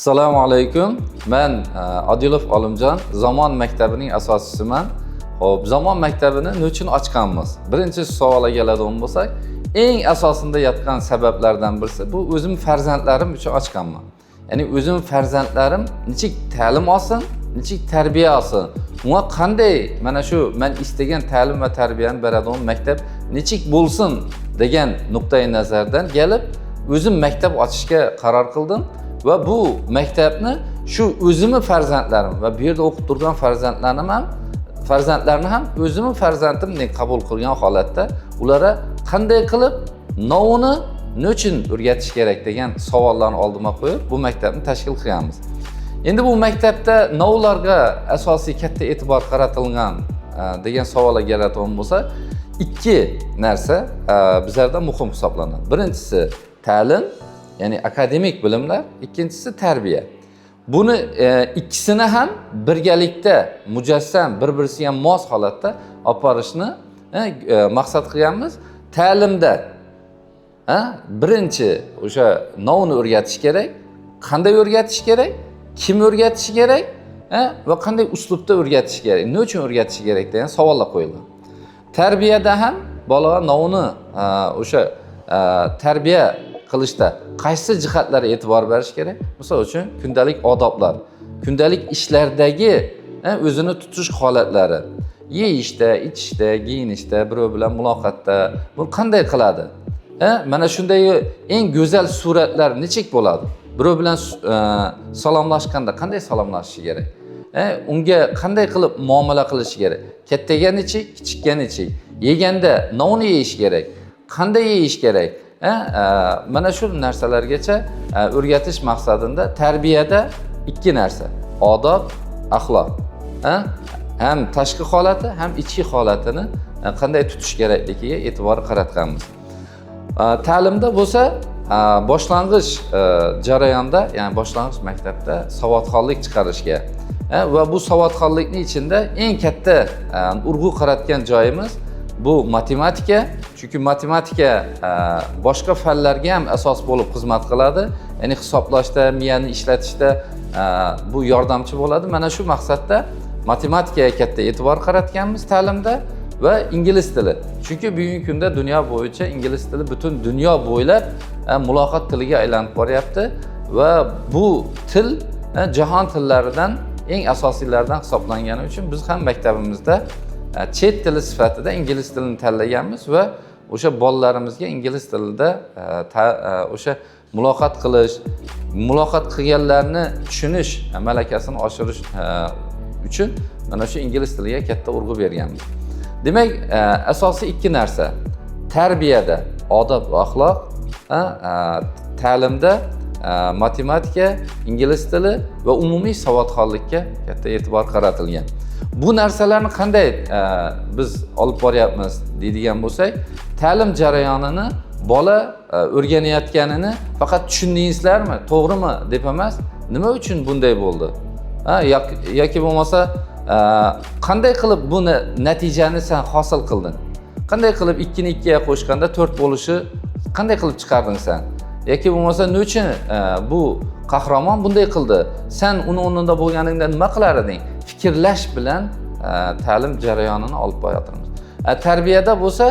Assalomu alaykum. Man Odilov Olimjon, Zamon maktabining asoschisiman. Xo'p, Zamon maktabini nima uchun ochganmiz? Birinchi savolga keladigan bo'lsak, eng asosida yotgan sabablardan birisi bu o'zim farzandlarim uchun ochganman. Ya'ni o'zim farzandlarim nechik ta'lim olsin, nechik tarbiya olsin, unga qanday mana shu man istagan ta'lim va tarbiyani beradigan maktab nechik bo'lsin degan nuqtai nazardan kelib o'zim maktab ochishga qaror qildim va bu maktabni shu o'zimni farzandlarim va bu yerda o'qib turgan farzandlarim ham, farzandlarni ham o'zimni farzandimdek qabul qilgan holatda ularga qanday qilib novini nima uchun o'rgatish kerak degan savollarni oldima qo'yib bu maktabni tashkil qilganmiz. Endi bu maktabda novlarga asosiy katta e'tibor qaratilgan degan savolga keladigan bo'lsa, ikki narsa bizlarda muhim hisoblanadi. Birinchisi ta'lim, ya'ni akademik bilimlar, ikkinchisi tarbiya. Buni ikkisini ham birgalikda mujassam, bir birisiga mos holatda olib borishni maqsad qilganmiz. Ta'limda birinchi o'sha novni o'rgatish kerak, qanday o'rgatish kerak, kim o'rgatishi kerak va qanday uslubda o'rgatish kerak, nima uchun o'rgatish kerak degan savollar qo'yilgan. Tarbiyada ham bolaga novni o'sha tarbiya qilishda qaysi jihatlarga e'tibor berish kerak? Misol uchun, kundalik odoblar, kundalik ishlardagi o'zini tutish holatlari, yeyishda, ichishda, giyinishda, birov bilan muloqotda bu qanday qiladi? Mana shunday eng go'zal suratlar nechik bo'ladi? Birov bilan salomlashganda qanday salomlashishi kerak? Unga qanday qilib muomala qilishi kerak? Kattaga nechik, kichikka nechik? Yeganda nonni yeyish kerak? Qanday yeyish kerak? Mana shu narsalargacha o'rgatish maqsadida tarbiyada ikki narsa: odob, axloq. Ham tashqi holati, ham ichki holatini qanday tutish kerakligiga e'tibor qaratganmiz. Ta'limda bo'lsa, boshlang'ich jarayonda, ya'ni boshlang'ich maktabda savodxonlik chiqarishga va bu savodxonlikni ichida eng katta urg'u qaratgan joyimiz bu matematika, chunki matematika boshqa fanlarga ham asos bo'lib xizmat qiladi, ya'ni hisoblashda, miyani ishlatishda bu yordamchi bo'ladi. Mana shu maqsadda matematikaga katta e'tibor qaratganmiz ta'limda va ingliz tili, chunki bugungi kunda dunyo bo'yicha ingliz tili butun dunyo bo'ylab muloqot tiliga aylanib boryapti va bu til jahon tillaridan eng asosiylaridan hisoblangani uchun biz ham maktabimizda chet tili sifatida ingliz tilini tanlaganmiz va o'sha bolalarimizga ingliz tilida o'sha muloqot qilish, muloqot qilganlarni tushunish malakasini oshirish uchun mana shu ingliz tiliga katta urg'u berganmiz. Demak, asosiy ikki narsa: tarbiyada odob va axloq, ta'limda matematika, ingliz tili va umumiy savodxonlikka katta e'tibor qaratilgan. Bu narsalarni qanday biz olib boryapmiz deydigan bo'lsak, ta'lim jarayonini bola o'rganayotganini faqat tushundingizlarmi, to'g'rimi deb emas, nima uchun bunday bo'ldi, ha, yoki bo'lmasa qanday qilib buni natijani sen hosil qilding, qanday qilib ikkini ikkiga qo'shganda to'rt bo'lishi qanday qilib chiqarding sen, yoki bo'lmasa nima uchun bu qahramon bunday qildi, sen uni o'rnida bo'lganingda nima qilar eding, fikrlash bilan ta'lim jarayonini olib boryapmiz. Tarbiyada bo'lsa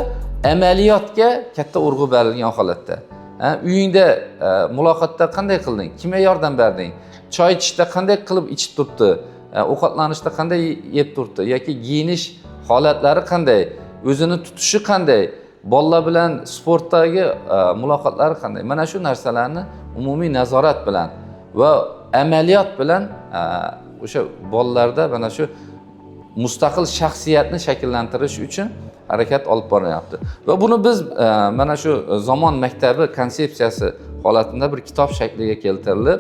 amaliyotga katta urg'u berilgan holatda, uyingda muloqotda qanday qilding, kimga yordam berding, choy ichishda qanday qilib ichib turibdi, ovqatlanishda qanday yeb turibdi yoki giyinish holatlari qanday, o'zini tutishi qanday, bolalar bilan sportdagi muloqotlari qanday, mana shu narsalarni umumiy nazorat bilan va amaliyot bilan o'sha bolalarda mana shu mustaqil shaxsiyatni shakllantirish uchun harakat olib borilyapti. Va buni biz mana shu Zamon maktabi konsepsiyasi holatida bir kitob shakliga keltirilib,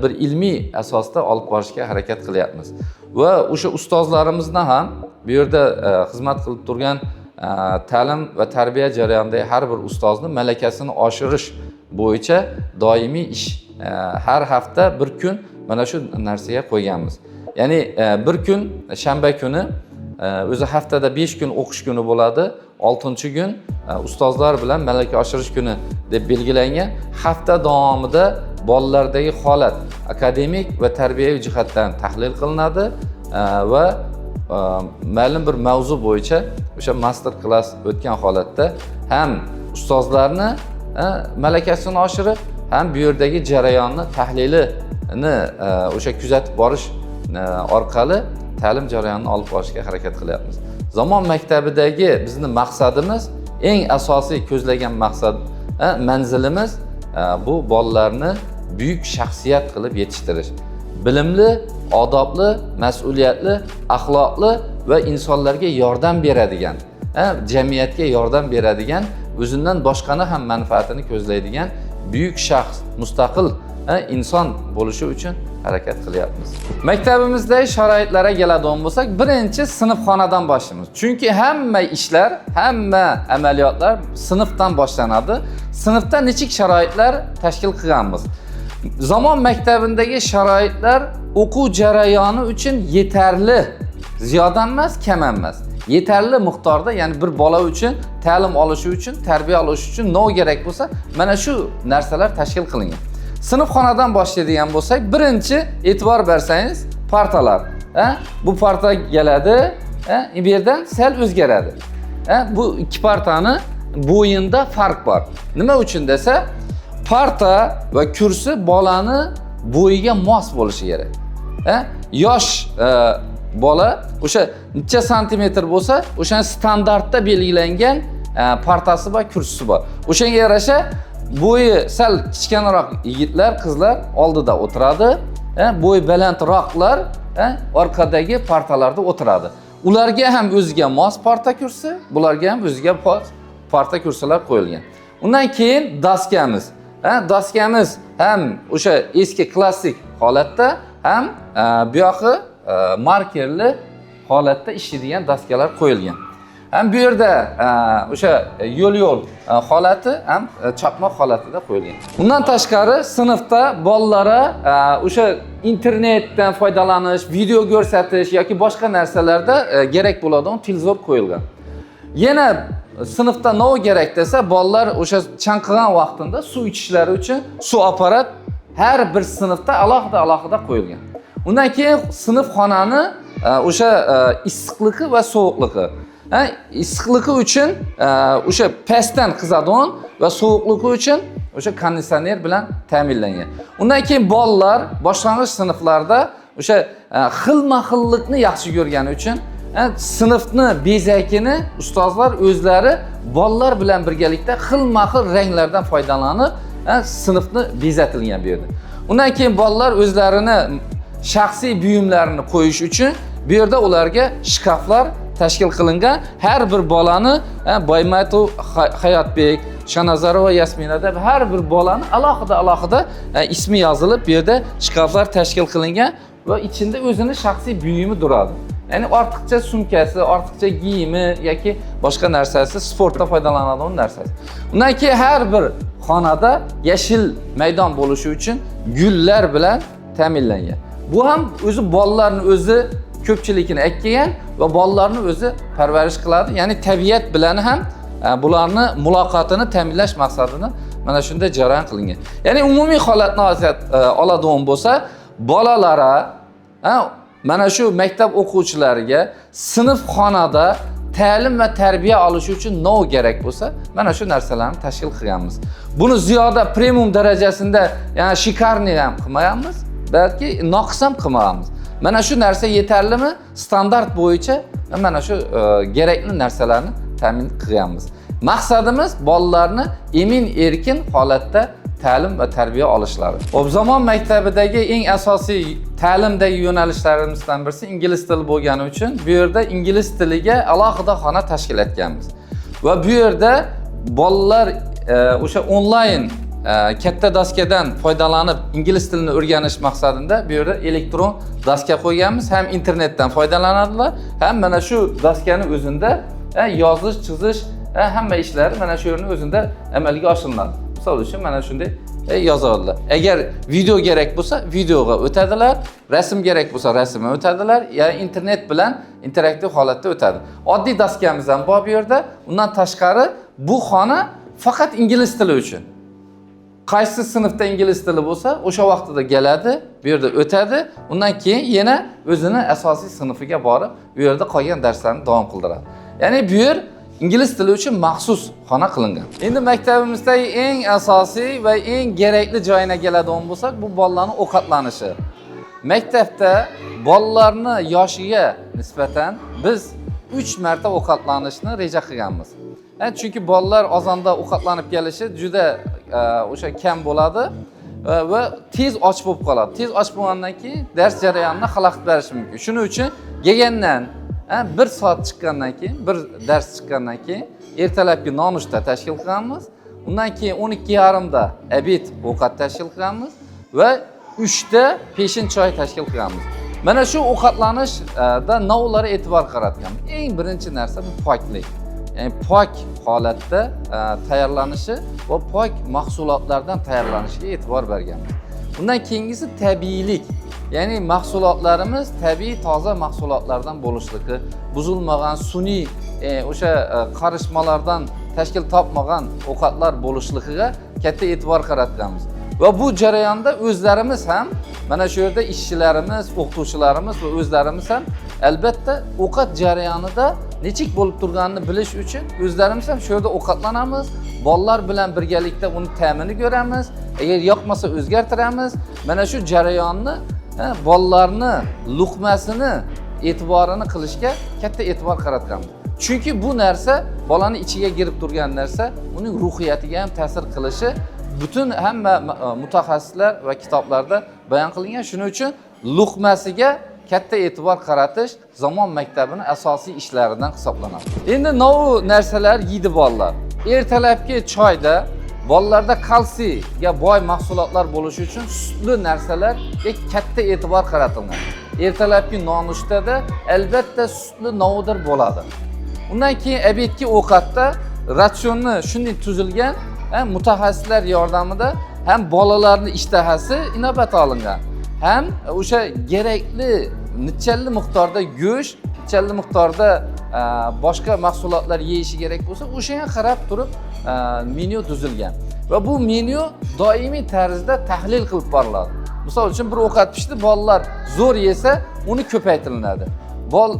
bir ilmiy asosda olib borishga harakat qilyapmiz. Va o'sha ustozlarimizni ham, bu yerda xizmat qilib turgan ta'lim va tarbiya jarayonidagi har bir ustozni malakasini oshirish bo'yicha doimiy ish, har hafta bir kun mana shu narsaga qo'yganmiz. Ya'ni bir kun, shanba kuni. O'zi haftada 5 kun o'qish kuni bo'ladi. 6-kun ustozlar bilan malaka oshirish kuni deb belgilangan. Hafta davomida bolalardagi holat akademik va tarbiyaviy jihatdan tahlil qilinadi va ma'lum bir mavzu bo'yicha o'sha master klass o'tgan holatda ham ustozlarni malakasini oshirib, ham bu yerdagi jarayonni tahlilini o'sha kuzatib borish orqali ta'lim jarayonini olib borishga harakat qilyapmiz. Zamon maktabidagi bizni maqsadimiz, eng asosiy ko'zlagan maqsad, manzilimiz bu bolalarni buyuk shaxsiyat qilib yetishtirish. Bilimli, odobli, mas'uliyatli, axloqli va insonlarga yordam beradigan, jamiyatga yordam beradigan, o'zidan boshqani ham manfaatini ko'zlaydigan buyuk shaxs, mustaqil inson bo'lishi uchun harakat qilyapmiz. Maktabimizdagi sharoitlarga keladigan bo'lsak, birinchi sinfxonadan boshlaymiz. Chunki hamma ishlar, hamma amaliyotlar sinfdan boshlanadi. Sinfda nechik sharoitlar tashkil qilganmiz? Zamon maktabidagi sharoitlar o'quv jarayoni uchun yetarli, ziyoda emas, kam emas. Yetarli miqdorda, ya'ni bir bola uchun ta'lim olishi uchun, tarbiya olishi uchun nima kerak bo'lsa, mana shu narsalar tashkil qilingan. Sinfxonadan boshlaydigan bo'lsak, birinchi e'tibor bersangiz, partalar. Bu parta keladi, bu yerdan sal o'zgaradi. Bu ikki partani bo'yinda farq bor. Nima uchun desa, parta va kursi bolani bo'yiga mos bo'lishi kerak. Yosh bola o'sha necha santimetr bo'lsa, o'shani standartda belgilangan partasi va kursisi bor. O'shanga yarasha bo'yi sal kichkinaroq yigitlar, qizlar oldida o'tiradi, bo'yi balandroqlar orqadagi partalarda o'tiradi. Ularga ham o'ziga mos parta kursi, bularga ham o'ziga mos parta kursilar qo'yilgan. Undan keyin doskamiz. Doskamiz ham o'sha eski klassik holatda, ham bu yoqi markerli holatda ishlaydigan doskalar qo'yilgan. Ham bu yerda o'sha yo'l-yo'l holati ham chaqmoq holatida qo'yilgan. Undan tashqari sinfda bolalara o'sha internetdan foydalanish, video ko'rsatish yoki boshqa narsalarda kerak bo'ladigan televizor qo'yilgan. Yana sinfda nima kerak desa, bolalar o'sha chanqigan vaqtida suv ichishlari uchun suv apparat har bir sinfda alohida alohida qo'yilgan. Undan keyin sinfxonani o'sha issiqligi va sovuqligi. Issiqligi uchun o'sha pastdan qizadigan va sovuqligi uchun o'sha konditsioner bilan ta'minlangan. Undan keyin bolalar boshlang'ich sinflarda o'sha xilma-xillikni yaxshi ko'rgani uchun sinfni bezakini ustozlar o'zlari bolalar bilan birgalikda xilma-xil ranglardan foydalanib, sinfni bezatilgan bu yerda. Undan keyin bolalar o'zlarini shaxsiy buyumlarini qo'yish uchun bu yerda ularga shkaflar tashkil qilingan. Har bir bolani Boymatov Hayotbek, Shanazarova Yasmina deb har bir bolani alohida alohida ismi yozilib bu yerda shkaflar tashkil qilingan va ichida o'zini shaxsiy buyumi turadi. Ya'ni ortiqcha sumkasi, ortiqcha kiyimi yoki boshqa narsasi, sportda foydalanadigan narsasi. Undan keyin har bir xonada yashil maydon bo'lishi uchun gullar bilan ta'minlangan. Bu ham o'zi bolalarni o'zi ko'pchiligini ekkan va bolalarni o'zi parvarish qiladi. Ya'ni tabiat bilan ham bularni muloqotini ta'minlash maqsadida mana shunday jarayon qilingan. Ya'ni umumiy holatni oladigan bo'lsa, bolalara, mana shu maktab o'quvchilariga sinfxonada ta'lim va tarbiya olishi uchun nima kerak bo'lsa, mana shu narsalarni tashkil qilganmiz. Buni ziyoda premium darajasida, ya'ni шикарный ham qilmayapmiz, balki noqis ham qilmayapmiz. Mana shu narsa yetarlimi? Standart bo'yicha mana shu kerakli narsalarni ta'min qilganmiz. Maqsadimiz bolalarni emin erkin holatda ta'lim va tarbiya olishlari. Zamon maktabidagi eng asosiy ta'limdagi yo'nalishlarimizdan birisi ingliz tili bo'lgani uchun bu yerda ingliz tiliga alohida xona tashkil etganmiz. Va bu yerda bolalar o'sha onlayn katta doskadan foydalanib ingliz tilini o'rganish maqsadida bu yerda elektron doska qo'yganmiz. Ham internetdan foydalanadilar, ham mana shu doskani o'zida yozish, chizish, hamma ishlari mana shu yerning o'zida amalga oshiriladi. Misol uchun mana shunday Yozadilar. Agar video kerak bo'lsa, videoga o'tadilar, rasm kerak bo'lsa, rasmga o'tadilar, ya'ni internet bilan interaktiv holatda o'tadi. Oddiy doskamiz ham bor bu yerda. Undan tashqari bu xona faqat ingliz tili uchun. Qaysi sinfda ingliz tili bo'lsa, o'sha vaqtida keladi, bu yerda o'tadi, undan keyin yana o'zini asosiy sinfiga borib, u yerda qolgan darslarni davom qildiradi. Ya'ni bu yer ingliz tili uchun maxsus xona qilingan. Endi maktabimizdagi eng asosiy va eng kerakli joyina keladigan bo'lsak, bu bolalarning ovqatlanishi. Maktabda bolalarni yoshiga nisbatan biz 3 marta ovqatlanishni reja qilganmiz. Chunki bolalar ozonda ovqatlanib kelishi juda o'sha kam bo'ladi va tez och bo'lib qoladi. Tez och bo'lgandan keyin dars jarayonini xalaqit berishi mumkin. Shuning uchun kelgandan 1 soat chiqqandan keyin, bir dars chiqqandan keyin ertalabki nonushta tashkil qilamiz. Undan keyin 12:30da обед ovqat tashkil qilamiz va 3da peshin choy tashkil qilamiz. Mana shu ovqatlanishda novlara e'tibor qaratgan. Eng birinchi narsa bu poklik. Ya'ni pok holatda tayyorlanishi va pok mahsulotlardan tayyorlanishiga e'tibor berganmiz. Undan keyingisi tabiiylik. Ya'ni mahsulotlarimiz tabiiy toza mahsulotlardan bo'lishligi, buzilmagan sun'iy o'sha qarishmalardan tashkil topmagan ovqatlar bo'lishligiga katta e'tibor qaratganmiz. Va bu jarayonda o'zlarimiz ham mana shu yerda ishchilarimiz, o'qituvchilarimiz va o'zlarimiz ham albatta ovqat jarayonida nechik bo'lib turganini bilish uchun o'zlarimiz ham shu yerda ovqatlanamiz, bolalar bilan birgalikda uni ta'mini ko'ramiz, agar yoqmasa o'zgartiramiz. Mana shu jarayonni bolalarni luqmasini e'tiborini qilishga katta e'tibor qaratganmiz. Chunki bu narsa bolani ichiga kirib turgan narsa uning ruhiyatiga ham ta'sir qilishi butun hamma mutaxassislar va kitoblarda bayon qilingan. Shuning uchun luqmasiga katta e'tibor qaratish Zamon maktabini asosiy ishlaridan hisoblanadi. Endi novu narsalar yeydi bolalar. Ertalabki choyda bolalarda kalsiyga boy mahsulotlar bo'lishi uchun sutli narsalarga katta e'tibor qaratilgan. Ertalabki nonushtada albatta sutli novudir bo'ladi. Undan keyin обед ki ovqatda ratsionni shunday tuzilgan, mutaxassislar yordamida ham bolalarning ishtahasi inobatga olingan, ham o'sha kerakli nechalli miqdorda go'sht, nechalli miqdorda boshqa mahsulotlar yeyishi kerak bo'lsa, o'shanga qarab turib menyu tuzilgan. Va bu menyu doimiy tarzda tahlil qilib boriladi. Misol uchun bir ovqat pishdi, bolalar zo'r yesa, uni ko'paytiriladi.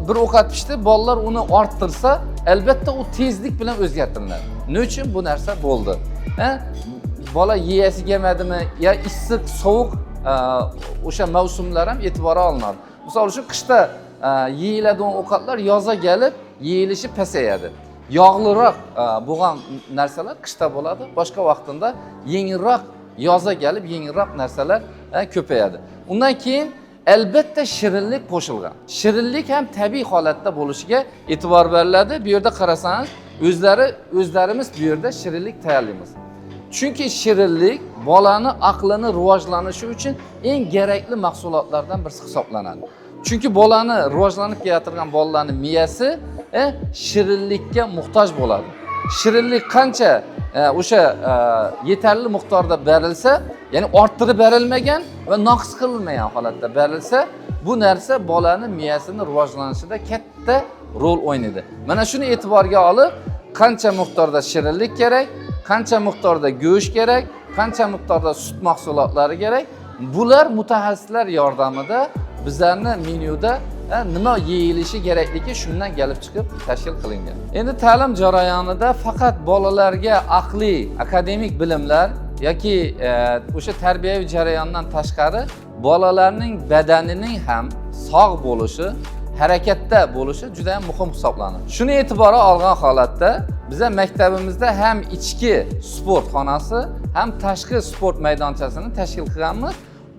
Bir ovqat pishdi, bolalar uni orttirsa, albatta u tezlik bilan o'zgartiriladi. Nima uchun bu narsa bo'ldi? Bola yeyasi kelmadimi ya issiq, sovuq o'sha mavsumlar ham e'tiborga olinadi. Misol uchun qishda yeyiladigan ovqatlar yozga kelib yeyilishi pasayadi. Yog'liroq bo'lgan narsalar qishda bo'ladi, boshqa vaqtida yengilroq yozga kelib yengilroq narsalar ko'payadi. Undan keyin albatta shirinlik qo'shilgan. Shirinlik ham tabiiy holatda bo'lishiga e'tibor beriladi. Bu yerda qarasangiz, o'zlarimiz bu yerda shirinlik tayyorlaymiz. Chunki shirinlik bolani aqlini rivojlanishi uchun eng kerakli mahsulotlardan birisi hisoblanadi. Chunki bolani rivojlanib kelayotgan bolalarning miyasi shirinlikka muhtoj bo'ladi. Shirinlik qancha o'sha yetarli miqdorda berilsa, ya'ni orttirib berilmagan va noqis qilinmagan holatda berilsa, bu narsa bolani miyasini rivojlanishida katta rol o'ynaydi. Mana shuni e'tiborga olib, qancha miqdorda shirinlik kerak, qancha miqdorda go'sht kerak, qancha miqdorda sut mahsulotlari kerak, bular mutaxassislar yordamida bizlarni menyuda nima yeyilishi kerakligi shundan kelib chiqib tashkil qilingan. Endi ta'lim jarayonida faqat bolalarga aqliy, akademik bilimlar yoki o'sha tarbiyaviy jarayondan tashqari bolalarning badanining ham sog' bo'lishi, harakatda bo'lishi juda ham muhim hisoblanadi. Shuni e'tiborga olgan holatda biza maktabimizda ham ichki sport xonasi, ham tashqi sport maydonchasini tashkil qilganmiz.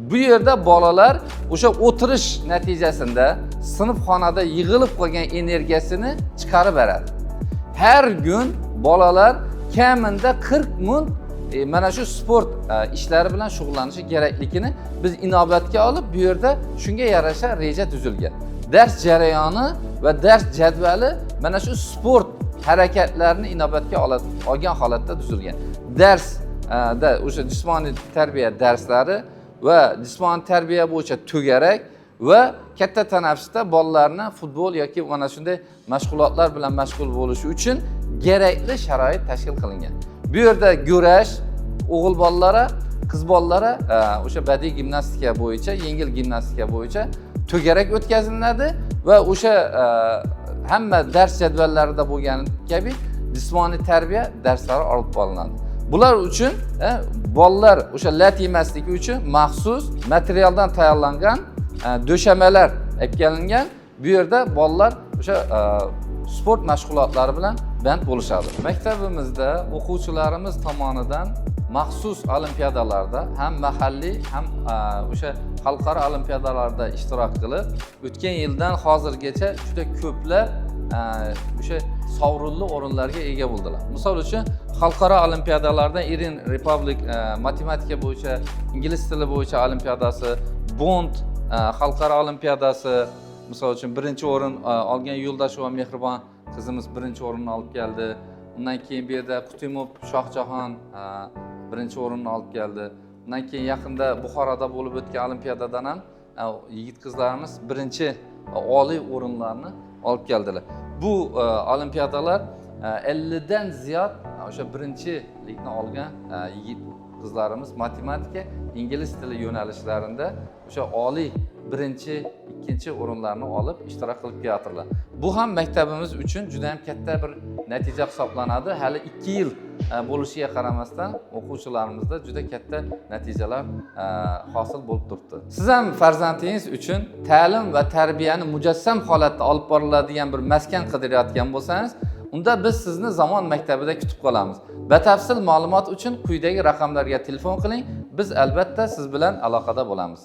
Bu yerda bolalar o'sha o'tirish natijasida sinfxonada yig'ilib qolgan energiyasini chiqarib beradi. Har kun bolalar kamida 40 minut mana shu sport ishlari bilan shug'ullanishi kerakligini biz inobatga olib, bu yerda shunga yarasha reja tuzilgan. Dars jarayoni va dars jadvali mana shu sport harakatlarini inobatga olgan holatda tuzilgan. Dars da o'sha jismoniy tarbiya darslari va jismoniy tarbiya bo'yicha to'garak va katta tanaffusda bolalarni futbol yoki mana shunday mashg'ulotlar bilan mashg'ul bo'lishi uchun kerakli sharoit tashkil qilingan. Bu yerda kurash o'g'il bolalara, qiz bolalara o'sha badiiy gimnastika bo'yicha, yengil gimnastika bo'yicha to'garak o'tkaziladi va o'sha hamma dars jadvallarida bo'lgani kabi jismoniy tarbiya darslari olib boriladi. Bular uchun bolalar o'sha lat yemasligi uchun maxsus materialdan tayyorlangan döşəmələr olib kelingan. Bu yerda bolalar o'sha sport mashg'ulotlari bilan band bo'lishadi. Maktabimizda o'quvchilarimiz tomonidan maxsus olimpiadalarda ham mahalliy, ham o'sha xalqaro olimpiadalarda ishtirok qilib, o'tgan yildan hozirgacha juda ko'plab o'sha sovrinli o'rinlarga ega bo'ldilar. Misol uchun, xalqaro olimpiadalarda Irin Republic matematika bo'yicha, ingliz tili bo'yicha olimpiadasi, Bond xalqaro olimpiadasi, misol uchun, birinchi o'rin olgan Yo'ldasheva Mehribon qizimiz birinchi o'rinni olib keldi. Undan keyin bu yerda Qutimov Shohjahon birinchi o'rinni olib keldi. Undan keyin yaqinda Buxoroda bo'lib o'tgan olimpiadadan ham yigit qizlarimiz birinchi oliy o'rinlarni olib keldilar. Bu olimpiadalar 50 dan ziyod o'sha birinchilikni olgan yigit qizlarimiz matematika, ingliz tili yo'nalishlarida o'sha oliy birinchi, ikkinchi o'rinlarni olib ishtirok qilib kelyaptilar. Bu ham maktabimiz uchun juda ham katta bir natija hisoblanadi. Hali 2 yil bo'lishiga qaramasdan, o'quvchilarimizda juda katta natijalar hosil bo'lib turibdi. Siz ham farzandingiz uchun ta'lim va tarbiyani mujassam holatda olib boriladigan bir maskan qidirayotgan bo'lsangiz, unda biz sizni Zamon maktabida kutib qolamiz. Batafsil ma'lumot uchun quyidagi raqamlarga telefon qiling. Biz albatta siz bilan aloqada bo'lamiz.